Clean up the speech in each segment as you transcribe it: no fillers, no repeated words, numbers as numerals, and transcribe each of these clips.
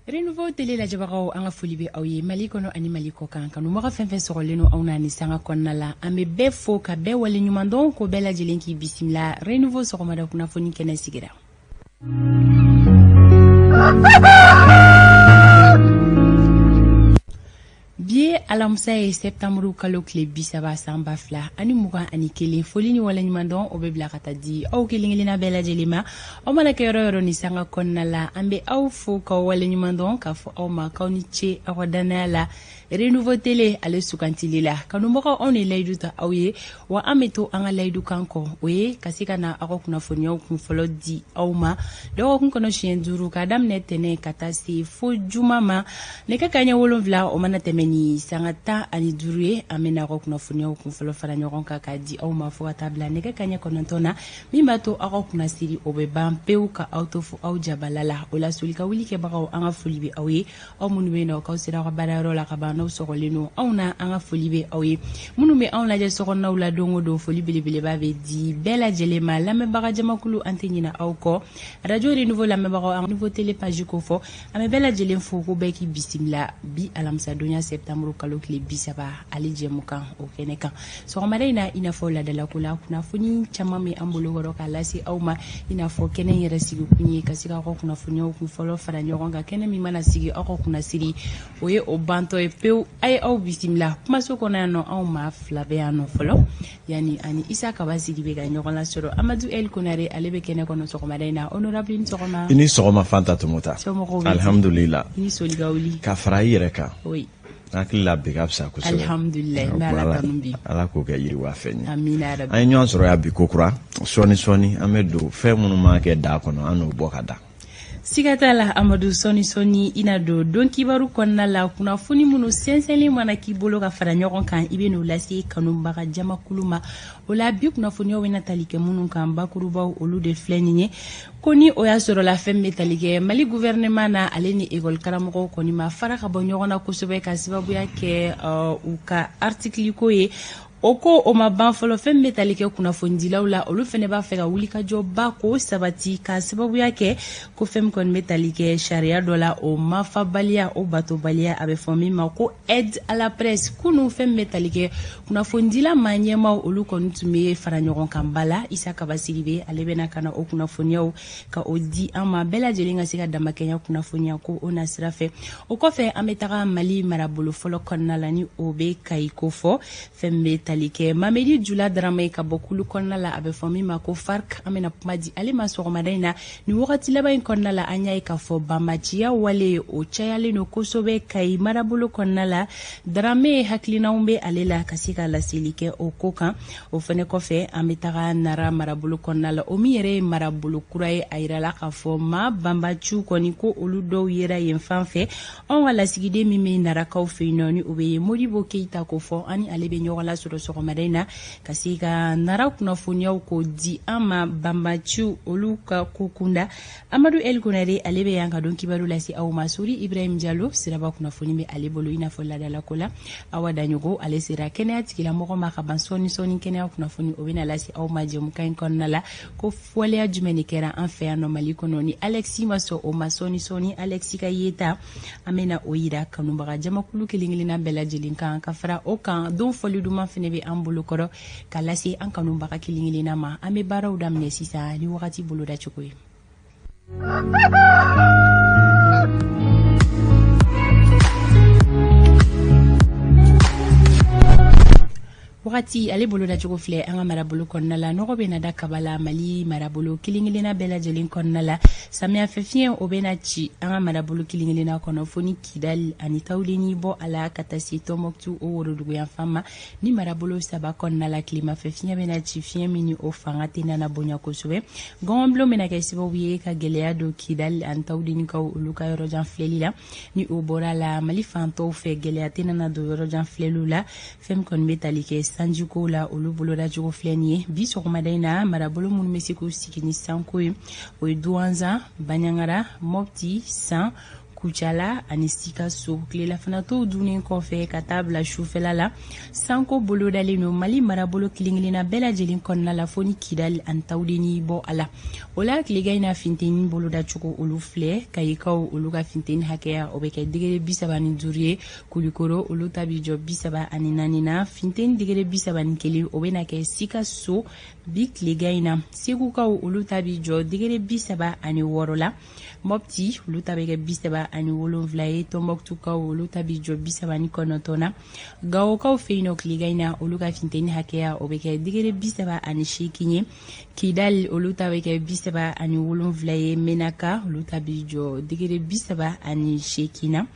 Renouveau télé lajɛbagaw, an ka foli bɛ aw ye Mali kɔnɔ ani Mali kɔ kan. Kanubaga fɛn fɛn sɔgɔlen don anw na ni sanga kɔnɔna la, an bɛ bɛɛ fo ka bɛɛ wale ɲuman dɔn, ko bɛɛ lajɛlen k'i bisimila. Renouveau sɔgɔmada kunnafoni kɛnɛ sigira. Bi ye alamisa ye, sɛptanburu kalo tile 30, san 2021. Foli ni waleɲumandɔn, o bɛ bila ka taa di aw kelen-kelenna bɛɛ lajɛlen ma. Aw mana kɛ yɔrɔ yɔrɔ ni sanga kɔnɔna la, an bɛ aw fo k'aw waleɲumandɔn, k'a fɔ aw ma k'aw ni ce aw ka dannaya la Renouveau Télé ale sugantili la. Kanubagaw, anw de layidu ta aw ye, wa an bɛ to an ka layidu kan kɔ, o ye ka se ka na aw ka kunnafoniyaw kunfɔlɔ di aw ma dɔgɔkun kɔnɔ siɲɛ 5, k'a daminɛ tɛnɛ ka taa se fo juma ma. Nɛgɛ kaɲɛ 7, o mana tɛmɛ ni sanga 15 ye, an bɛna aw ka kunnafoniyaw kunfɔlɔ fara ɲɔgɔn kan k'a di aw ma, fo ka taa bila nɛgɛ kaɲɛ 9 na, min b'a to aw ka kunnasiri o bɛ ban pewu, ka aw to fo aw jabala la. O la, soli ka wuli kɛbagaw, an ka foli bɛ aw ye. Aw minnu bɛ yen nɔ k'aw sera aw ka baarayɔrɔ la ka ban, n'aw sɔgɔlen don anw na, an ka foli bɛ aw ye. Minnu bɛ anw lajɛ sokɔnɔnaw la don o don, foli belebeleba bɛ di bɛɛ lajɛlen ma. Lamɛnbaga jamakulu, an tɛ ɲinɛ aw kɔ. Radio Renouveau lamɛnbagaw, an Renouveau Télé page ko fɔ, an bɛ bɛɛ lajɛlen fo ko bɛɛ k'i bisimila bi alamisadonya, sɛptanburu kalo tile 30, ale jɛmukan o kɛnɛ kan. Sɔgɔmada in na, i n'a fɔ laadalako la, kunnafoni caman bɛ an bolo kɔrɔ k'a lase aw ma. I n'a fɔ kɛnɛ yɛrɛ sigikun ye ka se k'aw ka kunnafoniyaw kun fɔlɔ fara ɲɔgɔn kan, kɛnɛ min mana sigi, aw ka kunnasiri o ye o bantɔ ye pewu. A ye aw bisimila kumaso kɔnɔ yan nɔ. Anw maa fila bɛ yan nɔ fɔlɔ, yanni ani Isa Kaba Sidibe ka ɲɔgɔn lasɔrɔ. Amadu El Konare, ale bɛ kɛnɛ kɔnɔ sɔgɔmada in na. Honorable, ni sɔgɔma. I ni sɔgɔma, Fanta Tomota. Somɔgɔw bɛ di? Alhamdulillah. I ni soli ka wuli. Ka fara i yɛrɛ kan. Oui. N hakili la bi ka fisa kosɛbɛ. Alhamdulillah, n bɛ Ala tanu bi. Ala k'o kɛ yiriwa fɛn ye. Amina yarabi. An ye ɲɔgɔn sɔrɔ yan bi kokura. Sɔɔni sɔɔni, an bɛ don fɛn minnu mana kɛ daa kɔnɔ, an n'o bɔ ka da. Siga t'a la, Amadu. Sɔɔni sɔɔni, i na don don kibaru kɔnɔna la. Kunnafoni minnu sɛnsɛnlen mana k'i bolo ka fara ɲɔgɔn kan, i bɛ n'o lase kanubaga jamakulu ma. O la, bi kunnafoniyaw bɛna tali kɛ minnu kan bakurubaw, olu de filɛ nin ye. Ko ni o y'a sɔrɔ la, fɛn bɛ tali kɛ Mali gouvernement na, ale ni ekɔli karamɔgɔw kɔni ma fara ka bɔ ɲɔgɔn na kosɛbɛ, ka sababuya kɛ u ka article ko ye. O ko o ma ban fɔlɔ. Fɛn bɛ tali kɛ kunnafonidilaw la, olu fɛnɛ b'a fɛ ka wulikajɔba k'o sabati, ka sababuya kɛ ko fɛn min kɔni bɛ tali kɛ sariya dɔ la, o mafabaliya, o batobaliya, a bɛ fɔ min ma ko aide à la presse. Kunu, fɛn bɛ tali kɛ kunnafonidila maa ɲɛmaw, olu kɔni tun bɛ fara ɲɔgɔn kan ba la. Isa Kaba Sidibe, ale bɛna ka na o kunnafoniyaw ka o di an ma, bɛɛ lajɛlen ka se ka damakɛnya kunnafoniya ko o na sira fɛ. O kɔfɛ, an bɛ taga Mali marabolo fɔlɔ kɔnɔna la, ni o bɛ Kayi ko fɔ. Fɛn bɛ tali kɛ Mamedi Jula Darama ye ka bɔ kulu kɔnɔna la, a bɛ fɔ min ma ko FARC, an bɛna kuma di ale ma sɔgɔmada in na. Nin wagati laban in kɔnɔna la, an y'a ye k'a fɔ banbaanciya wale o cayalen don kosɛbɛ Kayi marabolo kɔnɔna la. Darame hakilinaw bɛ ale la ka se ka laseli kɛ o ko kan. O fɛnɛ kɔfɛ, an bɛ taga Nara marabolo kɔnɔna la, o min yɛrɛ ye marabolo kura ye. A yirala k'a fɔ maa banbaanciw kɔni ko olu dɔw yera yen fan fɛ. Anw ka lasigiden min bɛ Narakaw fɛ yen nɔ, ni o bɛ ye Modibo Keyita ko fɔ, ani ale bɛ ɲɔgɔn lasɔrɔ sɔgɔmada in na ka se ka Nara kunnafoniyaw ko di an ma banbaanciw olu ka ko kunda. Amadu El Konare, ale bɛ yan ka don kibaru lase aw ma. Sori Ibrahim Jalo, siraba kunnafoni bɛ ale bolo. I n'a fɔ laadalako la, Awa Daɲogo, ale sera kɛnɛya tigilamɔgɔ ma ka ban. Sɔɔni sɔɔni, kɛnɛya kunnafoni o bɛna lase aw ma jɛmukan in kɔnɔna la, ko waleya jumɛn de kɛra an fɛ yan nɔ Mali kɔnɔ ni Alexi ma sɔn o ma. Sɔɔni sɔɔni, Alexi ka yeta, an bɛna o yira kanubaga jamakulu kelen kelenna bɛɛ lajɛlen kan. Ka fara o kan, don fɔli duman fɛnɛ bɛ an bolo kɔrɔ ka lase an kanubaga kelen kelenna ma. An bɛ baaraw daminɛ sisan ni wagati boloda cogo ye. Wagati ale bolodacogo filɛ an ka marabolo kɔnɔna la. Nɔgɔ bɛ na da kaba la Mali marabolo kelen kelenna bɛɛ lajɛlen kɔnɔna la. Samiyɛfɛ fiɲɛ, o bɛna ci an ka marabolo kelen kelenna kɔnɔ, fo ni Kidali ani Tawudeni bɔ a la ka taa se Tɔnbɔkutu, o woroduguyanfan ma. Ni marabolo saba kɔnɔna la, tilemafɛ fiɲɛ bɛna ci, fiɲɛ min ni o fanga tɛna na bonya kosɛbɛ. Gɔngɔnbulon bɛna kɛ sababu ye ka gɛlɛya don Kidali ani Tawudenikaw olu ka yɔrɔjan filɛli la. Ni o bɔra la, Mali fan tɔw fɛ, gɛlɛya tɛna na don yɔrɔjan filɛliw la. Fɛn min kɔni bɛ tali kɛ sanjikow la, olu bolodacogo filɛ nin ye bi sɔgɔmada in na. Marabolo minnu bɛ se k'u sigi ni sanko ye, o ye Duwanzan, Baɲangara, Mɔpti, San. Kucala ani Sikaso. Tilelafanatow dunnen kɔfɛ ka taa bila sufɛla la, sanko bolodalen don Mali marabolo kelen-kelenna bɛɛ lajɛlen kɔnɔna la, fo ni Kidali ani Tawudeni bɔ a la. O la tilegan in na, finteni bolodacogo olu filɛ: Kayikaw olu ka finteni hakɛya o bɛ kɛ degere 35 ye, Kulikoro olu ta bi jɔ 34 na, finteni degere 31 o bɛna kɛ Sikaso bi tilegan in na. Segukaw olu ta bi jɔ degere 36 la, Mɔpti olu ta bɛ kɛ 37 ye, Tɔnbɔkutukaw olu ta bi jɔ 39 na. Gawokaw fɛ yen nɔ, tilegan in na, olu ka finteni hakɛya o bɛ kɛ degere 38 ye, Kidali olu ta bɛ kɛ 37 ye, Menaka olu ta bi jɔ degere 38 na.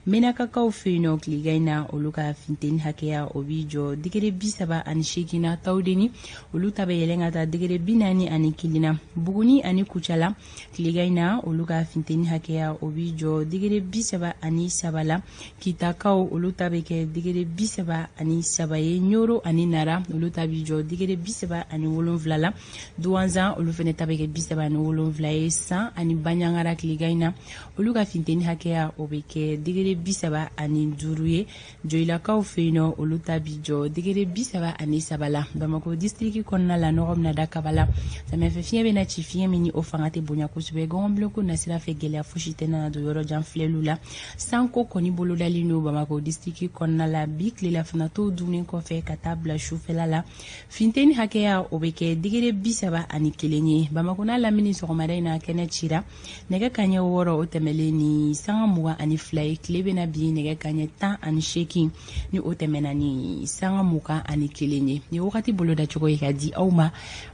Menakakaw fɛ yen nɔ, tilegan in na, olu ka finteni hakɛya o bi jɔ degere 38 na. Tawudeni olu ta bɛ yɛlɛn ka taa degere 41 na. Buguni ani Kucala, tilegan in na, olu ka finteni hakɛya o bi jɔ degere 33 la. Kitakaw olu ta bɛ kɛ degere 33 ye. Ɲoro ani Nara olu ta bi jɔ degere 37 la. Duwanzan olu fana ta bɛ kɛ 37 ye. San ani Baɲangara, tilegan in na, olu ka finteni hakɛya o bɛ kɛ degere 35 ye. Joyilakaw fɛ yen nɔ, olu ta bi jɔ degere 33 la. Bamakɔ disiriki kɔnɔna la, nɔgɔ bɛna da kaba la. Samiyɛfɛ fiɲɛ bɛna ci, fiɲɛ min ni o fanga tɛ bonya kosɛbɛ. Gɔngɔnbilenko nasira fɛ, gɛlɛya fosi tɛna don yɔrɔ jan filɛliw la. Sanko kɔni bolodalen don Bamakɔ disiriki kɔnɔna la bi tilelanfanatow dunnen kɔfɛ ka taa bila sufɛla la. Finteni hakɛya o bɛ kɛ degere 31 ye. Bamakɔ n'a lamini, sɔgɔmada in na, kɛnɛ cira nɛgɛ kaɲɛ 6 o tɛmɛlen ni sanga 22 ye. Tile bɛna bin nɛgɛ kaɲɛ 18 ni o tɛmɛna ni sanga 21 ye. Nin wagati bolodacogo ye ka di aw ma,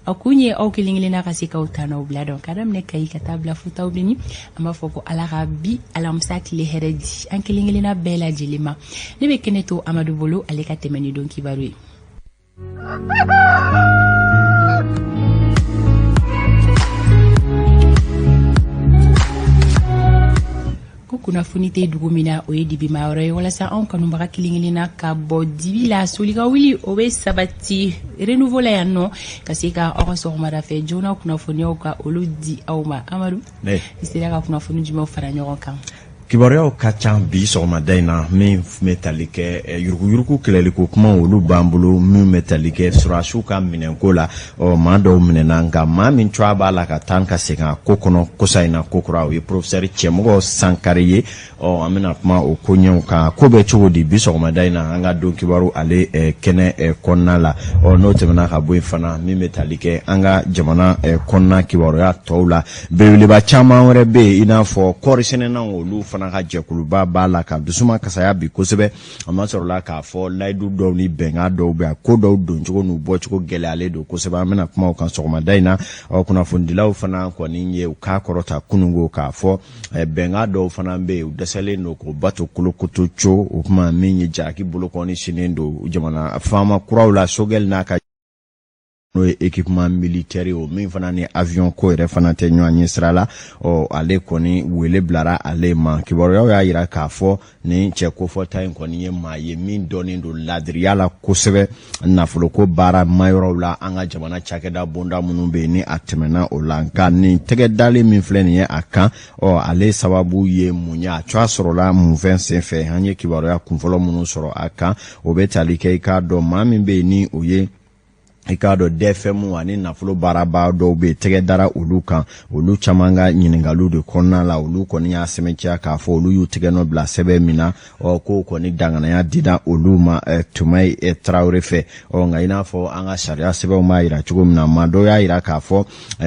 a kun ye aw kelen kelenna ka se k'aw tanaw bila dɔn, ka daminɛ Kayi ka taa bila fo Tawudeni. An b'a fɔ ko Ala ka bi alamisa tile hɛrɛ di an kelen kelenna bɛɛ lajɛlen ma. Ne bɛ kɛnɛ to Amadu bolo, ale ka tɛmɛ ni don kibaru ye. Ko kunnafoni tɛ dugu min na, o ye dibimayɔrɔ ye. Walasa anw kanubaga kelen kelenna ka bɔ dibi la, soli ka wuli o bɛ sabati Renouveau la yan nɔ, ka se ka aw ka sɔgɔmada fɛ joona kunnafoniyaw ka olu di aw ma. Amadu, i sera ka kunnafoni jumɛnw fara ɲɔgɔn kan? Kibaruyaw ka ca bi sɔgɔmada in na. Min bɛ tali kɛ yuruguyurugu kɛlɛliko kuma, olu b'an bolo. Min bɛ tali kɛ sɔrɔdasiw ka minɛnko la, ɔ maa dɔw minɛna, nka maa min tɔgɔ b'a la ka taa ka segin a ko kɔnɔ kosa in na kokura, o ye professeur Cɛmɔgɔ Sankare ye. Ɔ an bɛna kuma o koɲɛw kan, ko bɛ cogo di bi sɔgɔmada in na an ka don kibaru ale kɛnɛ kɔnɔna la. Ɔ n'o tɛmɛna ka bɔ yen fana, min bɛ tali kɛ an ka jamana kɔnɔna kibaruya tɔw la, belebeleba caman wɛrɛ bɛ yen, i n'a fɔ kɔɔri sɛnɛnaw, olu fana ka jɛkuluba b'a la ka dusuma kasaya bi kosɛbɛ. A ma sɔrɔla k'a fɔ layidu dɔw ni bɛnkan dɔw bɛ, a ko dɔw doncogo n'u bɔcogo gɛlɛyalen don kosɛbɛ. An bɛna kuma o kan sɔgɔmada in na. Ɔ kunnafonidilaw fana kɔni ye u kan kɔrɔta kununko k'a fɔ bɛnkan dɔw fana bɛ yen, u dɛsɛlen don k'o bato kolokoto co. O kuma min ye jalaki bolokɔni sinnen don jamana faama kuraw la, Sogɛli n'a ka n'o ye équipement militaire ye, o min fana ni avion ko yɛrɛ fana tɛ ɲɔgɔn ye sira la. Ɔ ale kɔni wele bilara ale ma. Kibaruyaw y'a yira k'a fɔ nin cɛ kofɔta in kɔni ye maa ye min dɔnnen don ladiriya la kosɛbɛ nafoloko baara mayɔrɔw la, an ka jamana cakɛda bonda minnu bɛ yen ni a tɛmɛna o la. Nka nin tɛgɛ dalen min filɛ nin ye a kan, ɔ ale sababu ye mun ye, a cogoya sɔrɔla mun fɛn senfɛ? An ye kibaruya kunfɔlɔ minnu sɔrɔ a kan, o bɛ tali kɛ, i k'a dɔn, maa min bɛ yen ni o ye, i k'a dɔn, DFM ani nafolo baaraba dɔw bɛ yen, tɛgɛ dara olu kan, olu caman ka ɲininkaliw de kɔnɔna la, olu kɔni y'a sɛmɛntiya k'a fɔ olu y'u tɛgɛ nɔ bila sɛbɛn min na, ɔ k'o kɔni danganaya dira olu ma Tumayi Tarawele fɛ. Ɔ nka i n'a fɔ an ka sariya sɛbɛnw b'a yira cogo min na, maa dɔw y'a yira k'a fɔ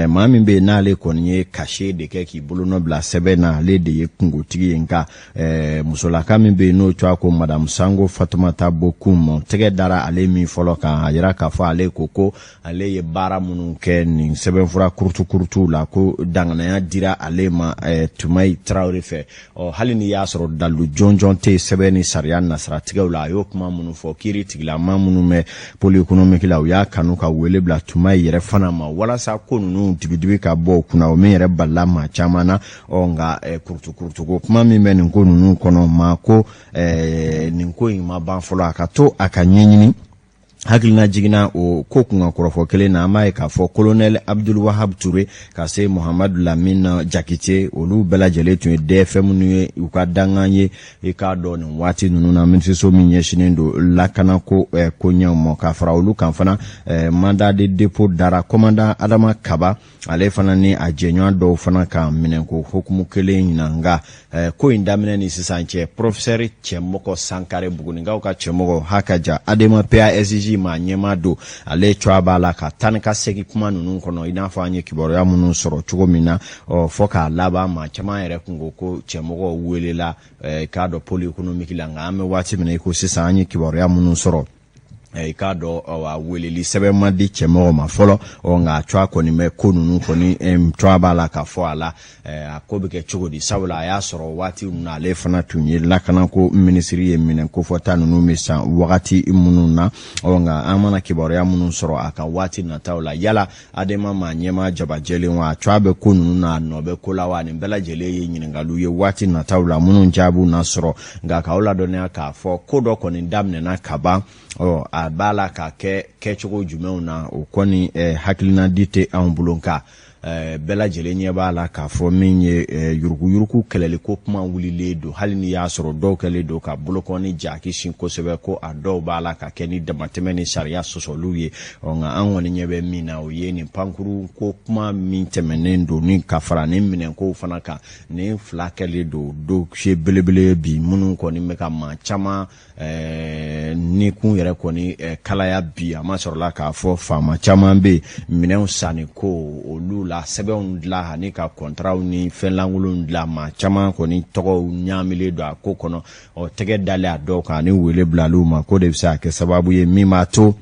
maa min bɛ yen n'ale kɔni ye cachet de kɛ k'i bolonɔ bila sɛbɛn na, ale de ye kungotigi ye. Nka musolaka min bɛ yen n'o tɔgɔ ko Madamu Sango Fatumata Bokum, tɛgɛ dara ale min fɔlɔ kan, a yira k'a fɔ ale ko ko ale ye baara minnu kɛ nin sɛbɛnfura kurutukurutuw la, ko danganaya dira ale ma Tumayi Tarawele fɛ. Ɔ hali n'i y'a sɔrɔ dalilu jɔnjɔn tɛ sɛbɛn ni sariya nasiratigɛw la, a y'o kuma minnu fɔ, kiiri tigilama minnu bɛ pôle économique la, u y'a kanu ka wele bila Tumayi yɛrɛ fana ma walasa ko ninnu dibidibi ka bɔ u kunna, o min yɛrɛ balila maa caman na. Ɔ nka kurutukurutuko kuma min bɛ nin ko ninnu kɔnɔ, maa ko nin ko in ma ban fɔlɔ, a ka to a ka ɲɛɲini. Hakilina jiginna o ko kunkan kɔrɔfɔ kelen na, an b'a ye k'a fɔ kolonɛli Abdul Wahab Ture ka se Muhamadu Lamine Jakite, olu bɛɛ lajɛlen tun ye DFM ye, u ka dankan ye. I k'a dɔn nin waati ninnu na, minisiriso min ɲɛsinnen don lakanako koɲɛw ma, ka fara olu kan fana, mandat de dépôt dara commandant Adama Kaba, ale fana ni a jɛɲɔgɔn dɔw fana kan minɛnko hukumu kelen in na. Nka ko in daminɛ ni sisan cɛ, professeur Cɛmɔgɔ Sankare, Bugunikaw ka cɛmɔgɔ hakaja, Adema PASJ maa ɲɛmaa don, ale cogoya b'a la ka taa ni ka segin kuma ninnu kɔnɔ, i n'a fɔ an ye kibaruya minnu sɔrɔ cogo min na. Ɔ fɔ k'a laban, maa caman yɛrɛ kun ko ko cɛmɔgɔ welela k'a dɔn pôle économique la. Nka an bɛ waati min na i ko sisan, an ye kibaruya minnu sɔrɔ, i k'a dɔn a weleli sɛbɛn ma di cɛmɔgɔ ma fɔlɔ. Ɔ nka a cogoya kɔni bɛ ko ninnu kɔni cogoya b'a la ka fɔ a la, a ko bɛ kɛ cogo di, sabula a y'a sɔrɔ waati ninnu na, ale fana tun ye lakanako minisiri ye, minɛn kofɔta ninnu bɛ san wagati minnu na. Ɔ nka an mana kibaruya minnu sɔrɔ a ka waati nataw la, yala Adema maa ɲɛmaa jabajɛlen wa, a cogoya bɛ ko ninnu na, a nɔ bɛ ko la wa, nin bɛɛ lajɛlen ye ɲininkaliw ye waati nataw la minnu jaabiw na sɔrɔ. Nka k'aw ladɔnniya k'a fɔ ko dɔ kɔni daminɛna ka ban. Ɔ a b'a la ka kɛ kɛcogo jumɛnw na, o kɔni hakilina di tɛ anw bolo. Nka bɛɛ lajɛlen ɲɛ b'a la k'a fɔ min ye yuruguyurugu kɛlɛliko kuma wulilen don, hali n'i y'a sɔrɔ dɔw kɛlen don ka bolokɔni jaki sin kosɛbɛ ko a dɔw b'a la ka kɛ ni damatɛmɛ ni sariya sɔsɔliw ye. Ɔ nka an kɔni ɲɛ bɛ min na, o ye nin pankuru ko kuma min tɛmɛnen don ni ka fara nin minɛnkow fana kan. Nin fila kɛlen don dossier belebele bi minnu kɔni bɛ ka maa caman ni kun yɛrɛ kɔni kalaya bi. A ma sɔrɔla k'a fɔ faama caman bɛ yen, minɛnw sanni ko olu la, sɛbɛnw dilan ani ka kɔntaraw ni fɛn lankolonw dilan, maa caman kɔni tɔgɔw ɲaamilen don a ko kɔnɔ. Ɔ tɛgɛ dalen a dɔw kan ani wele bilaliw ma, ko de bɛ se ka kɛ sababu ye min b'a to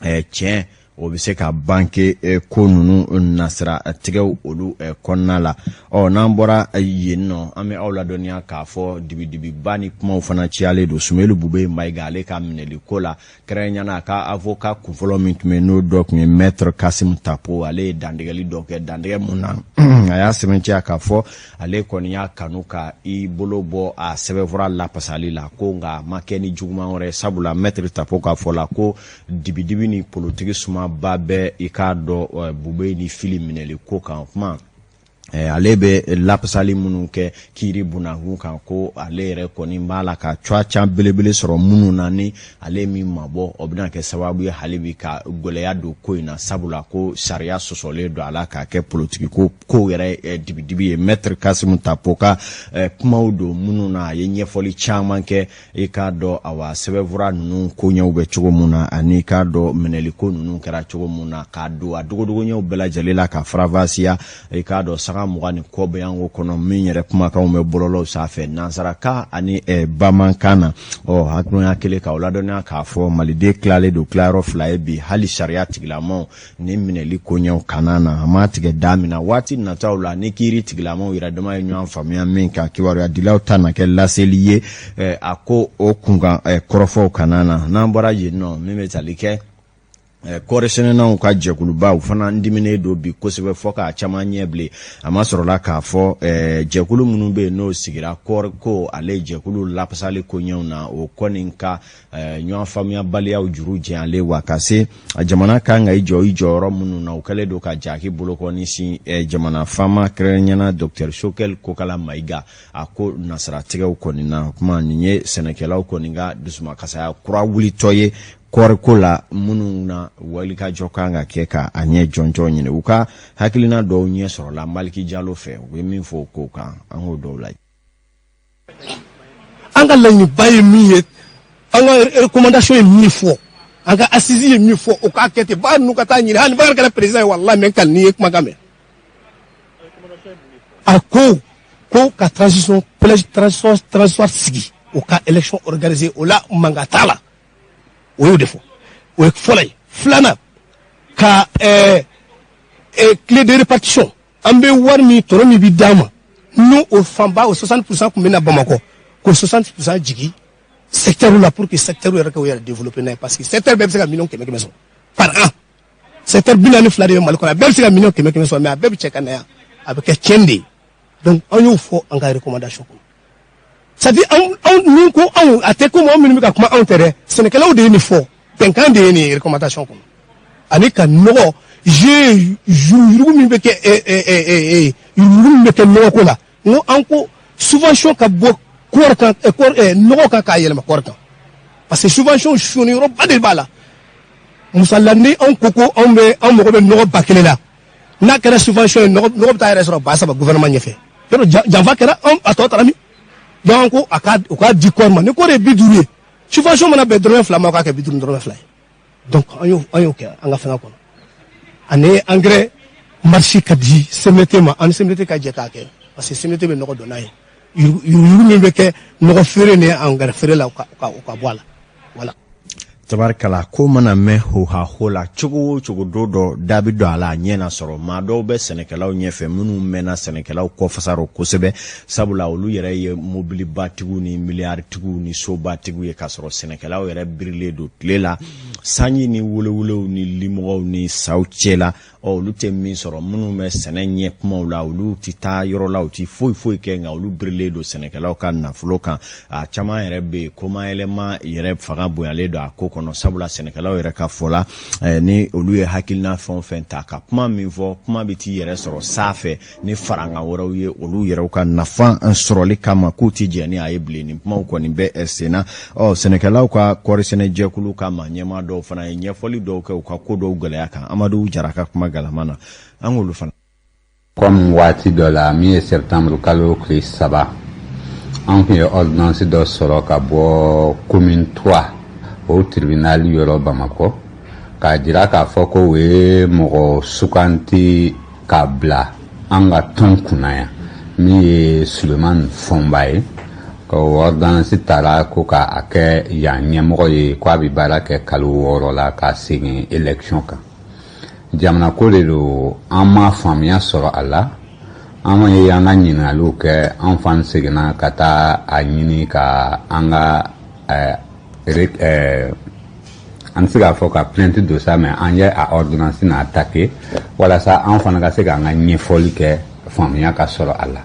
tiɲɛ o bɛ se ka banke ko ninnu nasira tigɛw olu kɔnɔna la. Ɔ n'an bɔra yen nɔ, an bɛ aw ladɔnniya k'a fɔ dibidibiba ni kumaw fana ciyalen don Sumelu Bube Mayiga, ale ka minɛli ko la, kɛrɛnkɛrɛnnenya a ka avocat kunfɔlɔ min tun bɛ yen, n'o dɔ tun ye maître Kasimu Tapo. Ale ye dantigɛli dɔ kɛ, dantigɛ mun na a y'a sɛbɛntiya k'a fɔ ale kɔni y'a kanu ka i bolo bɔ a sɛbɛnfura lapasali la ko, nka a ma kɛ ni juguman wɛrɛ, sabula maître Tapo ka fɔ la ko dibidibi ni politiki sumaba bɛ, i k'a dɔn, Bube ni Fili minɛli ko kan. Kuma ale bɛ lapasali minnu kɛ kiiri bunakun kan, ko ale yɛrɛ kɔni b'a la ka cogoya can belebele sɔrɔ minnu na, ni ale min mabɔ, o bɛna kɛ sababu ye hali bi ka gɛlɛya don ko in na, sabula ko sariya sɔsɔlen don a la k'a kɛ politiki ko ko yɛrɛ dibidibi ye. Maître Kasimu Tapo ka kumaw don minnu na a ye ɲɛfɔli caman kɛ, i k'a dɔn, awa, sɛbɛnfura ninnu koɲɛw bɛ cogo mun na, ani i k'a dɔn minɛliko ninnu kɛra cogo mun na, k'a don a dogodogoɲɛw bɛɛ lajɛlen la ka faranfasiya. I k'a dɔn saga 20 ni kɔ bɛ yanko kɔnɔ, min yɛrɛ kumakanw bɛ bɔlɔlɔw sanfɛ nansarakan ani bamanankan na. Ɔ hakilina kelen k'aw ladɔnniya k'a fɔ maliden tilalen don tilayɔrɔ fila ye bi, hali sariya tigilamaw ni minɛli koɲɛw kana na a ma tigɛ da min na. Waati nataw la, ni kiiri tigilamaw yɛrɛ dama ye ɲɔgɔn faamuya min kan, kibaruyadilaw ta na kɛ laseli ye a ko o kunkan kɔrɔfɔw kana na. N'an bɔra yen nɔ, min bɛ tali kɛ kɔɔri sɛnɛnaw ka jɛkuluba, u fana diminen don bi kosɛbɛ fɔ k'a caman ɲɛ bilen. A ma sɔrɔla k'a fɔ jɛkulu minnu bɛ yen, n'o sigira kɔɔri ko ale jɛkulu lapasali koɲɛw na, o kɔni ka ɲɔgɔn faamuyabaliyaw juru jɛyalen wa ka se jamana kan ka i jɔ i jɔyɔrɔ minnu na, u kɛlen don ka jaki bolokɔni sin jamana faama, kɛrɛnkɛrɛnnenya docteur Choguel Kokala Mayiga, a ko nasiratigɛw kɔni na. Kuma nin ye sɛnɛkɛlaw kɔni ka dusumakasaya kura wulitɔ ye kɔɔriko la, minnu na walikajɔ kan ka kɛ ka a ɲɛ jɔnjɔn ɲini. U ka hakilina dɔw ɲɛ sɔrɔla Maliki Jalo fɛ, u bɛ min fɔ o ko kan, an k'o dɔw lajɛ. An ka laɲiniba ye min ye, an ka recommandation ye min fɔ, an ka assise ye min fɔ, o k'a kɛ ten. Ba ninnu ka taa ɲini, hali ni Bakari kɛra président ye, walahi mɛ n n'i ye kumakan mɛn. A ko ko ka transition transitoire sigi, o ka élection organiser, o la mankan t'a la. O y'o de fɔ, o ye fɔlɔ ye. Filanan, ka clé de répartition, an bɛ wari min, tɔnɔ min bɛ d'an ma, n'o o fanba, o 60% tun bɛ na Bamakɔ, k'o 60% jigin secteur la pour que secteur yɛrɛ k'o yɛrɛ développer n'a ye, parce que secteur bɛɛ bɛ se ka miliyɔn 100 100 sɔrɔ par an. Secteur 42 de bɛ Mali kɔnɔ, a bɛɛ bɛ se ka miliyɔn 100 100 sɔrɔ, mais a bɛɛ bɛ cɛ ka na yan, a bɛ kɛ tiɲɛni de ye. Donc an y'o fɔ an ka recommandation kɔnɔ. C'est à dire anw ni ko anw, a tɛ komi anw minnu bɛ ka kuma, anw tɛ dɛ, sɛnɛkɛlaw de ye nin fɔ. Bɛnkan de ye nin ye recommandation kɔnɔ. Ani ka nɔgɔ je yuruguyurugu min bɛ kɛ, yuruguyurugu min bɛ kɛ nɔgɔko la, n ko an ko subvention ka bɔ kɔɔri kan, kɔɔri nɔgɔ kan, k'a yɛlɛma kɔɔri kan, parce que subvention sonni yɔrɔba de b'a la. Musala, ni anw ko ko anw bɛ, anw mago bɛ nɔgɔ 1000 la, n'a kɛra subvention ye, nɔgɔ bɛ taa yɛrɛ sɔrɔ 3000 gouvernement ɲɛfɛ. Yɔrɔ janfa kɛra anw, a tɔ taara min? Donc an ko a ka u k'a di kɔɔri ma. Ni kɔɔri ye 50 ye, subvention mana bɛn dɔrɔmɛ 2 ma, o k'a kɛ 50 dɔrɔmɛ 2 ye. Donc an y'o kɛ an ka fɛngɛ kɔnɔ. Ani engrais marché ka di CMDT ma, an ni CMDT ka jɛ k'a kɛ, parce que CMDT bɛ nɔgɔ don n'a ye. Yuruguyurugu min bɛ kɛ nɔgɔ feere ni engrais feere la, o ka bɔ a la. Voilà. Tabarikala, ko mana mɛn hohaho la cogo o cogo, don dɔ da bɛ don a la, a ɲɛ na sɔrɔ. Maa dɔw bɛ sɛnɛkɛlaw ɲɛfɛ minnu mɛnna sɛnɛkɛlaw kɔfasarɔ kosɛbɛ, sabula olu yɛrɛ ye mobilibatigiw ni miliyaritigiw ni sobatigiw ye, k'a sɔrɔ sɛnɛkɛlaw yɛrɛ birilen don tile la, sanji ni welewelew ni limɔgɔw ni saw cɛ la. Ɔ, olu tɛ min sɔrɔ. Minnu bɛ sɛnɛ ɲɛ kumaw la, olu tɛ taa yɔrɔ la, u tɛ foyi foyi kɛ, nka olu birilen don sɛnɛkɛlaw ka nafolo kan. A caman yɛrɛ bɛ yen, komayɛlɛma yɛrɛ fanga bonyalen don a ko kɔnɔ, sabula sɛnɛkɛlaw yɛrɛ ka fɔ la, ni olu ye hakilina fɛn o fɛn ta ka kuma min fɔ, kuma bɛ t'i yɛrɛ sɔrɔ sanfɛ ni farankan wɛrɛw ye, olu yɛrɛw ka nafa sɔrɔli kama, k'u tɛ jɛn ni a ye bilen. Nin kumaw kɔni bɛ sen na. Ɔ, sɛnɛkɛlaw ka kɔɔrisɛnɛjɛkulu ka maa ɲɛmaa dɔw fana ye ɲɛfɔli dɔw kɛ u ka ko dɔw gɛlɛya kan. Amadu Jara ka kuma galama na, an k'olu fana. Komi waati dɔ la, min ye septembre kalo tile 3, an tun ye ordonnance dɔ sɔrɔ ka bɔ commune 3, o tribunal yɔrɔ Bamakɔ, k'a jira k'a fɔ ko o ye mɔgɔ suganti k'a bila an ka tɔn kunna yan, min ye Sulemani Fɔnba ye. Ka o ordonnance tara ko k'a kɛ yan ɲɛmɔgɔ ye, ko a bɛ baara kɛ kalo 6 la ka segin élection kan. Jamana ko de don, an ma faamuya sɔrɔ a la. An ye an ka ɲininkaliw kɛ, an fan seginna ka taa a ɲini ka an ka, an tɛ se k'a fɔ ka plainte don sa, mais an ye a ordonnance n'a attaqué walasa an fana ka se k'an ka ɲɛfɔli kɛ, faamuya ka sɔrɔ a la.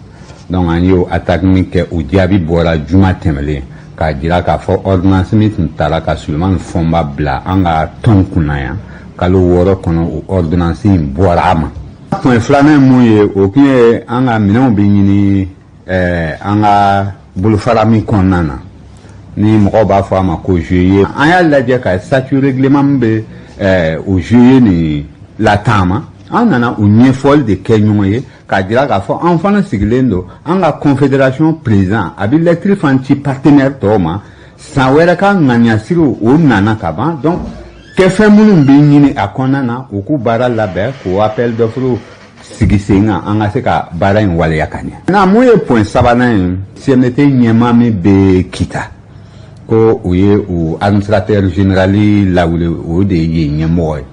Donc an y'o attaque min kɛ, o jaabi bɔra juma tɛmɛlen, k'a jira k'a fɔ ordonnance min tun tara ka Sulemani Fɔnba bila an ka tɔn kunna yan kalo 6 kɔnɔ, o ordonnance in bɔra a ma. Point filanan ye mun ye? O tun ye an ka minɛnw bɛ ɲini an ka bolofara min kɔnɔna na, ni mɔgɔw b'a fɔ a ma ko GIE. An y'a lajɛ ka statut, règlement min bɛ o GIE nin lataama, an nana o ɲɛfɔli de kɛ ɲɔgɔn ye, k'a jira k'a fɔ an fana sigilen don. An ka confédération président a bɛ lettre fana ci partenaire tɔw ma san wɛrɛ ka ŋaniyasiriw, o nana ka ban. Donc kɛfɛn minnu bɛ ɲini a kɔnɔna na, u k'u baara labɛn, k'o appel d'offre sigi sen kan, an ka se ka baara in waleya ka ɲɛ. Na mun ye point sabanan ye? CMDT ɲɛmaa min bɛ Kita, ko u ye o administrateur général lawuli, o de ye ɲɛmɔgɔ ye.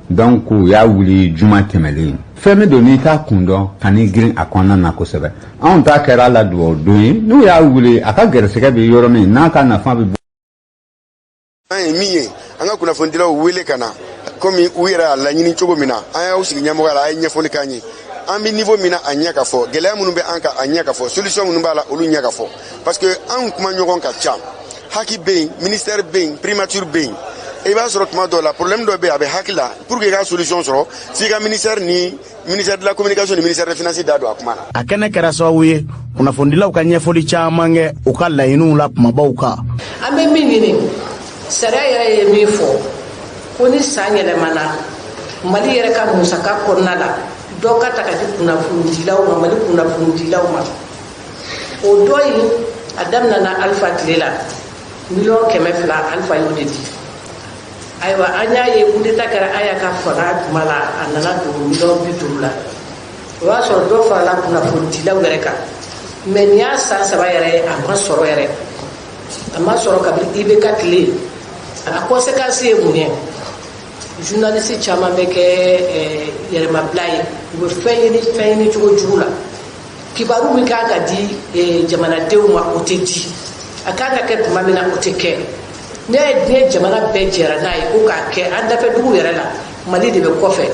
Donc u y'a wuli juma tɛmɛlen. Fɛn min don, n'i t'a kun dɔn, ka n'i girin a kɔnɔna na kosɛbɛ. Anw ta kɛra la dugawu don ye, n'u y'a wuli, a ka gɛrɛsɛgɛ bɛ yɔrɔ min n'a ka nafa bɛ. An ye min ye, an ka kunnafonidilaw wele ka na, komi u yɛrɛ y'a laɲini cogo min na, an y'aw sigi ɲɛmɔgɔya la, a ye ɲɛfɔli k'an ye an bɛ niveau min na, a ɲɛ ka fɔ gɛlɛya minnu bɛ an kan, a ɲɛ ka fɔ solution minnu b'a la, olu ɲɛ ka fɔ, parce que anw kuma ɲɔgɔn ka ca. HAC bɛ yen, ministère bɛ yen, primature bɛ yen. I b'a sɔrɔ tuma dɔw la, problème dɔ bɛ yen, a bɛ HAC la, pour que i ka solution sɔrɔ, f'i ka ministère ni ministère de la communication ni ministère des finances da don a kuma na. A kɛnɛ kɛra sababu ye kunnafonidilaw ka ɲɛfɔli caman kɛ u ka laɲiniw la kumabaw kan. An bɛ min ɲini, sariya yɛrɛ ye min fɔ, ko ni san yɛlɛmana, Mali yɛrɛ ka musaka kɔnɔna la, dɔ ka ta ka di kunnafonidilaw ma, Mali kunnafonidilaw ma. O dɔ in, a daminɛna Alifa tile la, 200 000 000, Alifa y'o de di. Ayiwa, an y'a ye, coup d'état kɛra, a y'a ka fanga tuma la, a nana don 50 000 000 la. O y'a sɔrɔ dɔ farala kunnafonidilaw yɛrɛ kan, mais nin y'a san 3 yɛrɛ ye, a ma sɔrɔ yɛrɛ, a ma sɔrɔ kabini IBK tile. A conséquence ye mun ye? Journaliste caman bɛ kɛ yɛrɛmabila ye, u bɛ fɛn ɲini, fɛn ɲini cogo jugu la. Kibaru min kan ka di jamanadenw ma, o tɛ di. A kan ka kɛ tuma min na, o tɛ kɛ. Ne ye diɲɛ jamana bɛɛ jɛra n'a ye ko k'a kɛ, an dafɛ dugu yɛrɛ la, Mali de bɛ kɔfɛ.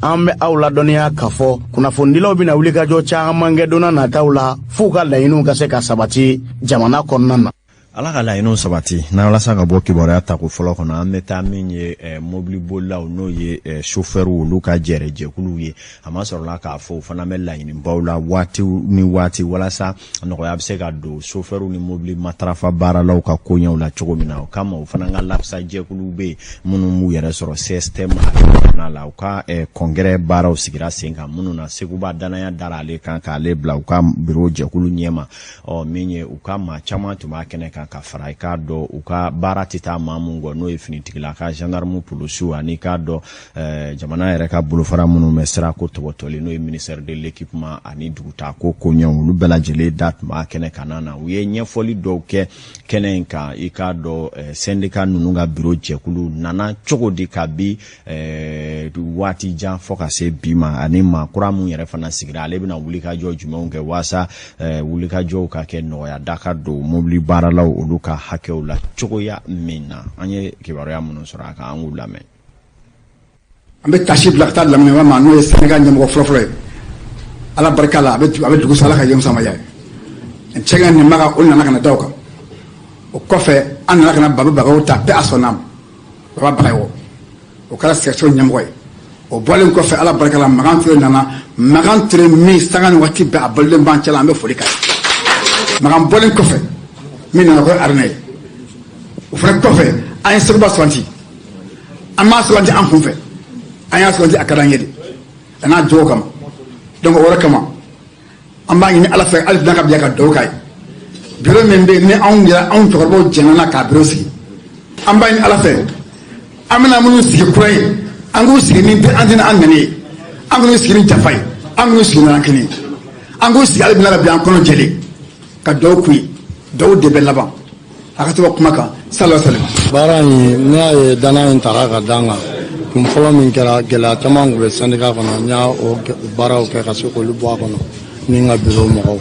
An bɛ aw ladɔnniya k'a fɔ kunnafonidilaw bɛna wulikajɔ caman kɛ donna nataw la, f'u ka laɲiniw ka se ka sabati jamana kɔnɔna na. Ala ka laɲiniw sabati n'a walasa ka bɔ kibaruya tako fɔlɔ kɔnɔ, an bɛ taa min ye mobili bolilaw, n'o ye sofɛriw, olu ka jɛrɛjɛkuluw ye. A ma sɔrɔla k'a fɔ u fana bɛ laɲinibaw la waati ni waati, walasa nɔgɔya bɛ se ka don sofɛriw ni mobili matarafa baaralaw ka koɲɛw la cogo min na. O kama, u fana ka lafasa jɛkuluw bɛ yen minnu b'u yɛrɛ sɔrɔ CSTM kɔnɔna la. U ka kɔngɛrɛ baaraw sigira sen kan minnu na, Seguba danaya dara ale kan k'ale bila u ka biro jɛkulu ɲɛma. Ɔ min ye u ka maa caman tun b'a kɛnɛ kan ka fara i k'a dɔn u ka baara tɛ taa maa mun kɔ, n'o ye finitigilaka, gendarme, polisiw, ani k'a dɔn jamana yɛrɛ ka bolofara minnu bɛ sirako tɔbɔtɔli, n'o ye ministère de l'équipement ani dugutaako koɲɛw, olu bɛɛ lajɛlen da tun b'a kɛnɛ kan na. U ye ɲɛfɔli dɔw kɛ kɛnɛ in kan. I k'a dɔn syndicat ninnu ka biro jɛkulu nana cogo di kabi waati jan fo ka se bi ma, ani maa kura mun yɛrɛ fana sigira, ale bɛna wulikajɔ jumɛnw kɛ waasa wulikajɔw ka kɛ nɔgɔya da ka don mobili baaralaw olu ka hakɛw la cogoya min na. An ye kibaruya minnu sɔrɔ a kan, an k'u lamɛn. An bɛ tasi bila ka taa Lamine ma, n'o ye Sénégal ɲɛmɔgɔ fɔlɔfɔlɔ ye. Ala barika la, a bɛ dugu sa, Ala ka yen samaya ye cɛgɛ nin maga. O nana ka na da o kan. O kɔfɛ, an nana ka na Baba Bagayogo ta, paix à son âme, Baba Bagayogo, o kɛra section ɲɛmɔgɔ ye. O bɔlen kɔfɛ, Ala barika la, Makan Ture nana. Makan Ture min sanga ni waati bɛɛ a balolen b'an cɛla, an bɛ foli k'a ye. Makan bɔlen kɔfɛ, min nana, ko Aruna ye. O fana kɔfɛ, an ye Seguba suganti. An m'a suganti an kun fɛ, an y'a suganti a ka d'an ye de, a n'a jogo kama. Donc o yɔrɔ kama, an b'a ɲini Ala fɛ hali bi n'a ka bila ka dugawu k'a ye. Biro min bɛ yen ni anw yɛrɛ, anw cɛkɔrɔbaw jɛnna na k'a biro sigi, an b'a ɲini Ala fɛ, an bɛna minnu sigi kura ye, an k'u sigi ni an tɛna an nɛni ye, an k'u sigi ni jafa ye, an k'u sigi ni an kelen ye, an k'u sigi hali bi n'a ka bi an kɔnɔ jɛlen ka dugawu k'u ye. Dugawu de bɛ laban a ka to ka kuma kan sallallahu alaihi wasallam. Baara in, n'i y'a ye danaya in tara ka d'an kan, kun fɔlɔ min kɛra, gɛlɛya caman tun bɛ syndicat kɔnɔ. N y'a o baaraw kɛ ka se k'olu bɔ a kɔnɔ ni n ka bureau mɔgɔw.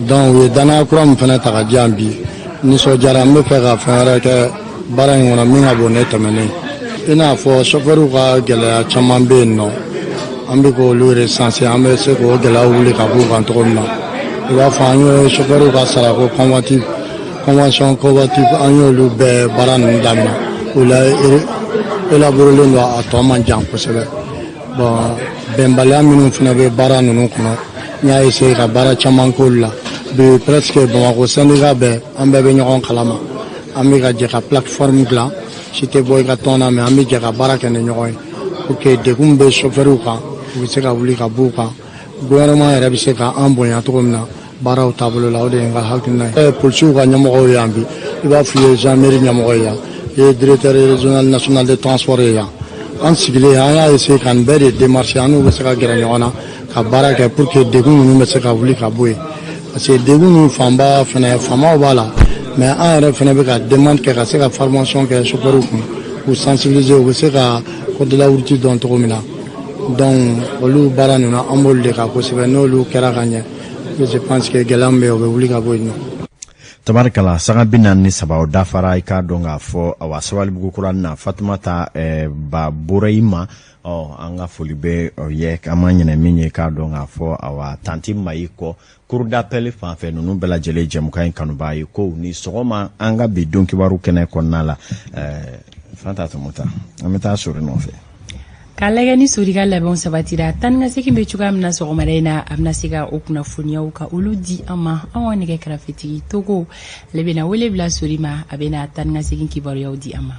Donc u ye danaya kura min fana ta ka di yan bi, nisɔndiyara. N bɛ fɛ ka fɛn wɛrɛ kɛ baara in kɔnɔ min ka bon ne tɛmɛnen. I n'a fɔ sofɛriw ka gɛlɛya caman bɛ yen nɔ, an bɛ k'olu recenser, an bɛ se k'o gɛlɛyaw wuli ka b'u kan cogo min na. I b'a fɔ an ye sofɛriw ka sarako convention collective, an y'olu bɛɛ baara ninnu daminɛ. O la élaborélen don, a tɔ man jan kosɛbɛ. Bon, bɛnbaliya minnu fana bɛ baara ninnu kɔnɔ, n y'a essayé ka baara caman k'olu la. Bi, presque Bamakɔ syndicat bɛɛ, an bɛɛ bɛ ɲɔgɔn kalama. An bɛ ka jɛ ka plateforme dilan. Si tɛ bɔ i ka tɔn na, mais an bɛ jɛ ka baara kɛ ni ɲɔgɔn ye pour que degun bɛ chauffeurs kan, u bɛ se ka wuli ka b'u kan, gouvernement yɛrɛ bɛ se ka an bonya cogo min na baaraw taabolo la. O de ye n ka hakilina ye. Polisiw ka ɲɛmɔgɔw ye yan bi, i b'a f'i ye gendarmerie ɲɛmɔgɔ ye yan, i ye directeur régional national de transport ye yan. An sigilen, an y'a essayé ka nin bɛɛ de démarcher, an n'u bɛ se ka gɛrɛ ɲɔgɔn na ka baara kɛ pour que degun ninnu bɛ se ka wuli ka bɔ yen, parce que degun ninnu fanba fana, faamaw b'a la, mais an yɛrɛ fana bɛ ka demande kɛ ka se ka formation kɛ chauffeurs kun, k'u sensibiliser, u bɛ se ka code de la route dɔn cogo min na. Donc olu baara ninnu, an b'olu de kan kosɛbɛ. N'olu kɛra ka ɲɛ, je pense que gɛlɛya min bɛ yen, o bɛ wuli ka bɔ yen nɔ. Tabarikala, sanga 43, o dafara. I k'a dɔn k'a fɔ, awa, Sabalibugu kura na, Fatumata Ba bɔra i ma. Ɔ an ka foli bɛ ye, an ma ɲinɛ min ye, k'a dɔn k'a fɔ, awa, tanti Mayi kɔ cour d'appel fan fɛ, ninnu bɛɛ lajɛlen jɛmukan in kanubaa ye ko ni sɔgɔma. An ka bi don kibaru kɛnɛ kɔnɔna la, Fanta Tɔmɔta, an bɛ taa sori nɔfɛ. K'a lajɛ ni Sori ka labɛnw sabatira, tan ni ka segin bɛ cogoya min na sɔgɔmada in na, a bɛna se ka o kunnafoniyaw ka olu di an ma. An ka nɛgɛ karafetigi Togo, ale bɛna wele bila Sori ma, a bɛna tan ni ka segin kibaruyaw di an ma.